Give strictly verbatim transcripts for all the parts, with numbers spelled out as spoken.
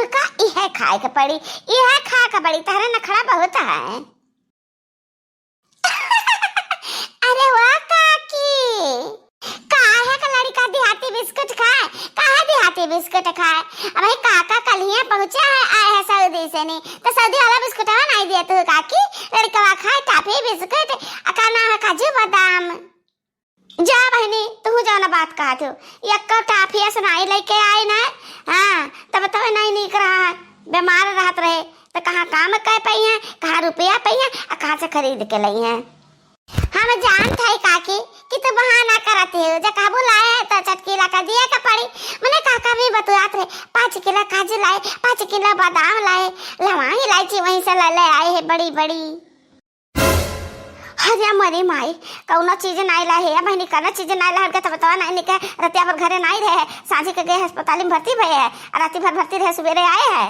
का इहे खाए के पड़ी, इहे खाए के पड़ी, तहरे नखड़ा बहुत है। अरे वाह काकी, काहे का लड़िका देहाती बिस्कुट खाए? काहे देहाती बिस्कुट खाए? अबहीं काका कल्हियाँ पहुँचा है, आए है सऊदी से नी, तो सऊदी वाला बिस्कुटवा नाहीं दिया तू काकी, लड़िकवा खाए टाफी बिस्कुट, आ का नाम है, काजू बादाम। जा बहिनी, तुहू जौन बात कहत हो, एक्को टाफी अस नाहीं लइके आई ना, हाँ, तब तो नाहीं नीक रहा है, बीमार रहत रहे, तो कहाँ काम कर पइहैं, कहाँ रुपया पइहैं, आ कहाँ से खरीद के लइहैं? हम जानत हई काकी कि तू बहाना करत हो, जे कहबू लाए है तो चटकीला का दिए के पड़ी। मने काका भी बतुआत रहे, पाँच किलो काजू लाए, पाँच किलो बादाम लाए, लवाई इलायची वहीं से ले, ले आए है बड़ी बड़ी। अरे मरी माई, कौनो चीज नाई लाए है, या बहिनी कौनो चीज नाई लाए, हमके तो बतावा नाई निके, रतिया भर घरे नाई रहे, सांझी के गए अस्पताल में भर्ती भए है, आ राती भर भर्ती रहे, सुबेरे आए है।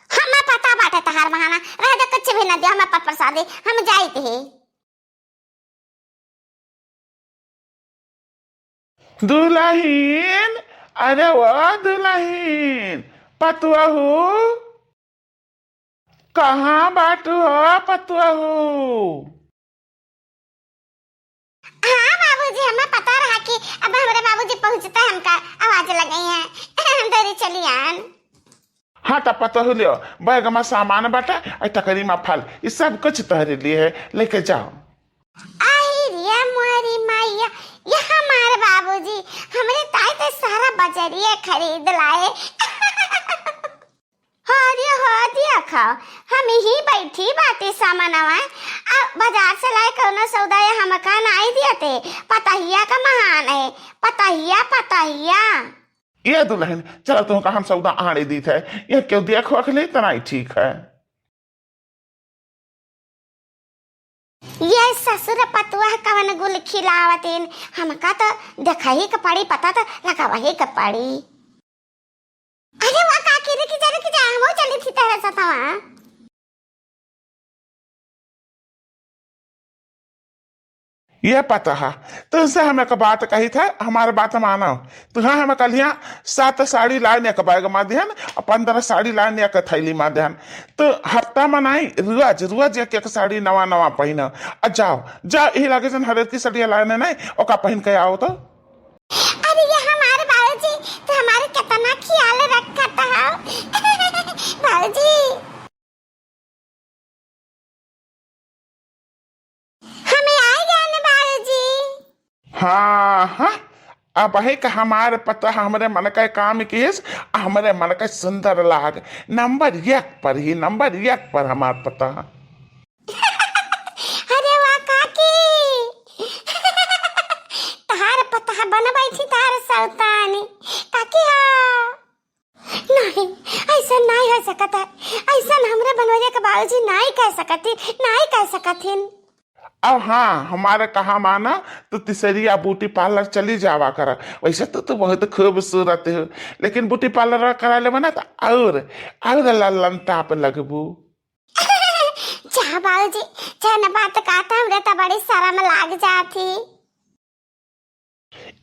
हमें पता बाटे तहार बहाना, रह दे, कुछ भी ना दियो, हमें पर प्रसादी, हम जाइत ही। दुलहिन, अरे ओ दुलहिन, पतुआ हो, कहाँ बाटू हो पतुआ हो? हाँ बाबूजी, हमें पता रहा कि अब हमरे बाबूजी पहुँचता, हमका आवाज लगई है, हम दौरी चली आन। हाँ, त पतोहू लियो, बैग मा सामान बाटे, आ टकरी मा फल, ई सब कुछ तोहरे लिए है, लेके जाओ। आई रे मोरी मैया, ये हमार बाबूजी, हमरे ताई ते सारा बजरिया खरीद लाए। हो रे हो दिया खाओ, हम ही बैठी बाटी सामानवा, आ बाजार से लाए कौनो सौदा ये हमका नाई दियते, पतहिया का महान है, पतहिया, पतहिया। ए दुलहिन, चला तुहका हम सौदा आने दीत है, ये केहू देख वख ले त नाई ठीक है। ये ससुर पतुआ कवन गुल खिलावतिन, हमका तो देखही के पड़ी, पता तो लगावही के पड़ी। अरे वाह काकी, रुकी जा, रुकी जा, हमहू चली थी तहरे सथवा। ये पतोहा, तुमसे हम एक बात कही था, हमार बात मानो। तुहा हम कल्हिया सात साड़ी लाने के बैग मा दिहन, और पन्द्रह साड़ी लाने के थैली मा दिहन। तो हफ्ता मा नाई, रोज, रोज एक एक साड़ी नवा नवा पहिना। आ जाओ, जाओ, यही लागे जन हरेक की साड़ी लाने नाई, ओका पहिन के आओ तो। अरे ये हमारे बाबूजी, तो हमारे कितना ख्याल रखत हो। बाबूजी। हमें आए गया न बाबूजी। हाँ, हाँ, अब है कि हमारे पतोह हमरे मन का काम किहिस, हमरे मन का सुंदर लाग, नंबर एक पर ही, नंबर एक पर हमार पतोह। अरे वाह काकी, तहार पतोह बन बैठी तहार सौतानी काकी हो। नहीं, ऐसा नहीं हो सकत है, ऐसा हमरे बनवरिया के बाबूजी नहीं कह सकती, नहीं कह सकत हिन। अब हाँ, हमारा कहा माना, तू तिसरिया ब्यूटी पार्लर चली जावा करा। वैसे तो तू बहुत खूबसूरत हो, लेकिन ब्यूटी पार्लर करा लेबा ना तो और, और लल्लन टाप लगबू। जा बाबूजी, जा न बात कहता, हमरे तो बड़ी शर्म लाग जाती।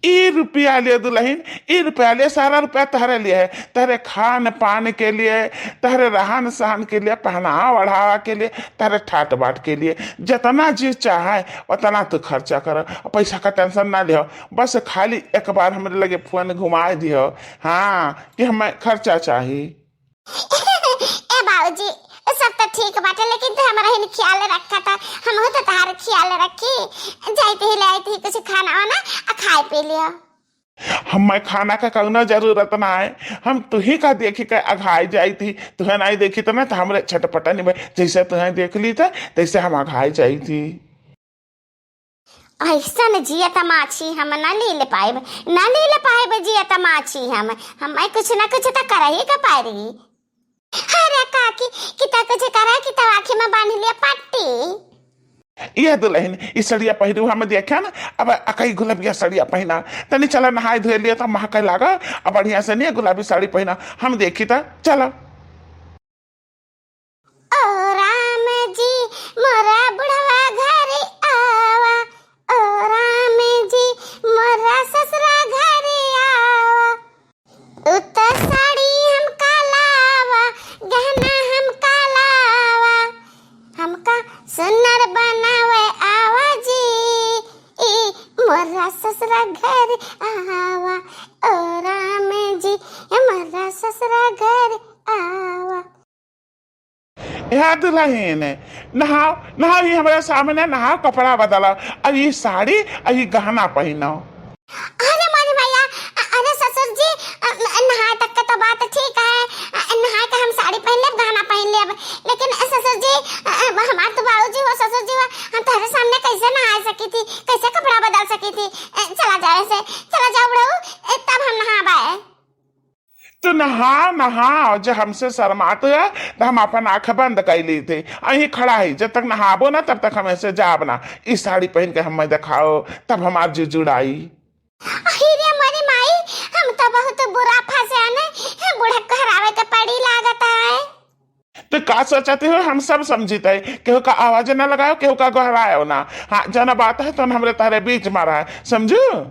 ई रुपया ले दुलहिन, ई रुपया ले, सारा रुपया तहरे लिए है, तहरे खान पान के लिए, तहरे रहन सहन के लिए, पहनावा ओढ़ावा के लिए, तहरे ठाट बाट के लिए, जितना जी चाहे उतना तू खर्चा कर, पैसा का टेंशन ना लिहो, बस खाली एक बार हमरे लगे फोन घुमाए दिहो, हाँ, कि हमें खर्चा चाही। ए बाबूजी, सब तो ठीक बाटे, लेकिन तू हमारा ही ख्याल रखा था, हम तो तहार ख्याल रखी। जाइत ही ले आइत ही कुछ खाना वाना आ खाए पी लियो। हमें खाना का कौनो जरूरत ना है, हम तुही का देखी के अघाई जाइत ही। तुहे नहीं देखी तो ना तो हमरे छटपटा नहीं भाई, जैसे तुहे देख ली था तैसे हम अघाई जाइत ही। ऐसन जियत माछी हम न लील पाइब, न लील पाइब जियत माछी हम। हमें कुछ न कुछ त करही के पड़ी। अरे काकी, कि त कुछ करे कि त आँखी में बांध लिया पट्टी। ये दुलहिन, ई सड़िया पहिरू हम देखे न, अब अकई गुलबिया सड़िया पहिना। तनी चला नहाए धोए लिया त महके लागा, अब बढ़िया से नहीं गुलाबी साड़ी पहिना। हम देखी त चला। ओ राम जी, मोरा बुढ़वा घरे आवा, ओ राम जी, मोरा ससुरा घरे आवा। उ त साड़ी ससुरा घर आवा। या दुलहिन, नहाओ, नहाओ, ये हमरे सामने नहाओ, कपड़ा बदलाओ, अउर ये साड़ी, अउर ये गहना पहिनो। अरे मोरी मैया, अ-, अरे ससुर जी, अ, न-, नहाए तक के तो बात ठीक है, अ, नहाए के हम साड़ी पहिन लेब, गहना पहिन लेब, लेकिन ससुर जी, अ, अ, हमार तो बाबूजी हो, ससुर जी हो, हम तोहरे सामने कैसे नहाए सकी थी, कैसे कपड़ा बदल सकी थी? अ, चला जाए से, चला जाओ बुढ़ऊ, अ, तब हम नहाबे। तू नहा, नहा, जे हमसे शर्मात है, तो हम अपन आँख बंद कइ ली थी। अहीं खड़ा ही, जब तक नहाबो ना, तब तक हम ऐसे जाब ना। ई साड़ी पहिन के हमें देखाओ, तब हमार जी जुड़ाई। अहि रे मोरी माई, हम तो बहुत बुरा फंसे ने, बुढ़क को हरावे के पड़ी लागत है। तो का सोचते हो, हम सब समझित है, केहू का आवाज ना लगाओ, केहू का गोहरायो ना। हाँ, जौन बात है, तो हमरे तहरे बीच में रहा, समझू?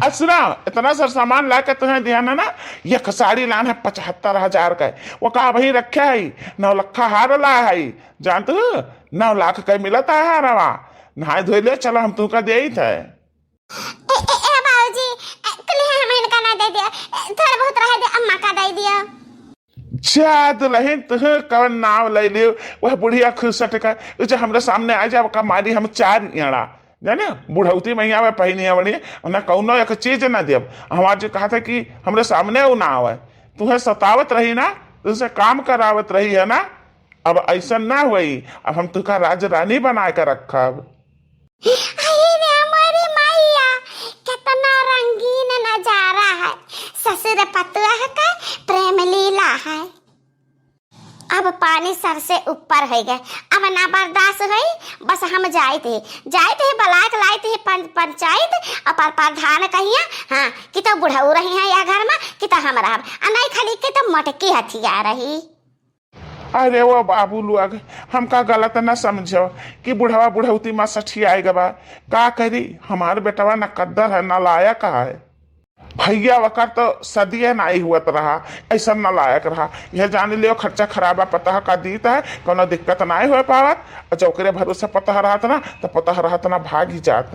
असरा, इतना सर सामान ला के तुहें दिया ना, ना, एक साड़ी लान है पचहत्तर हजार का, वो का अबहीं रखे है, नौ लखा हार ला है, जानत हो, नौ लाख का मिलत है हारवा, नहाए धोए ले, चलो हम तुमका देइत है। ए, ए, ए, बाबूजी, ए, कुलिहे हम इनका ना दे दिया, ए, थोड़ा बहुत रह दे, अम्मा का दे दिया। जा दुलहिन, तुह कवन नाव ले लियो, वह बुढ़िया खुसट का, उ जे हमरे सामने आ जाए, ओका मारी हम चार इयाड़ा, जाने, बुढ़ौती में आवे पहिनी आवड़ी, उन्हें कौनो एक चीज ना देब। हमार जो कहा था कि हमरे सामने उ ना आवे, तुहे सतावत रही ना, तुझसे काम करावत रही है ना, अब ऐसा ना होई, अब हम तुका राज रानी बनाए के रखब। अरे रे मोरी मैया, कितना रंगीन नजारा है, ससुर पतुआ का प्रेम लीला है। अब पानी सर से ऊपर होइ गए, अब ना बर्दाश्त होई, बस हम जाइत ही, जाइत ही, बलाक लाइत ही पं-, पंचायत, और पर-, प्रधान कहिया, हाँ, कि तो बुढ़ऊ रही हैं यह घर में, कि तो हम रहब, आ नहीं खली के तो मोटकी हथिया रही। अरे वो बाबू लोग, हमका गलत न समझो कि बुढ़वा बुढ़ौती में सठियाए गवा। का करी, हमार बेटवा न कद्दर है, न लायक है। भैया वकर तो सदिये नाई हुअत रहा, ऐसा न लायक रहा। यह जान लियो, खर्चा खराबा पतोह का दीत है, कोनो दिक्कत नाई हो पावत। अच्छा, ओकरे भरोसे पतोह रहत ना, तो पतोह रहत ना, भाग ही जात।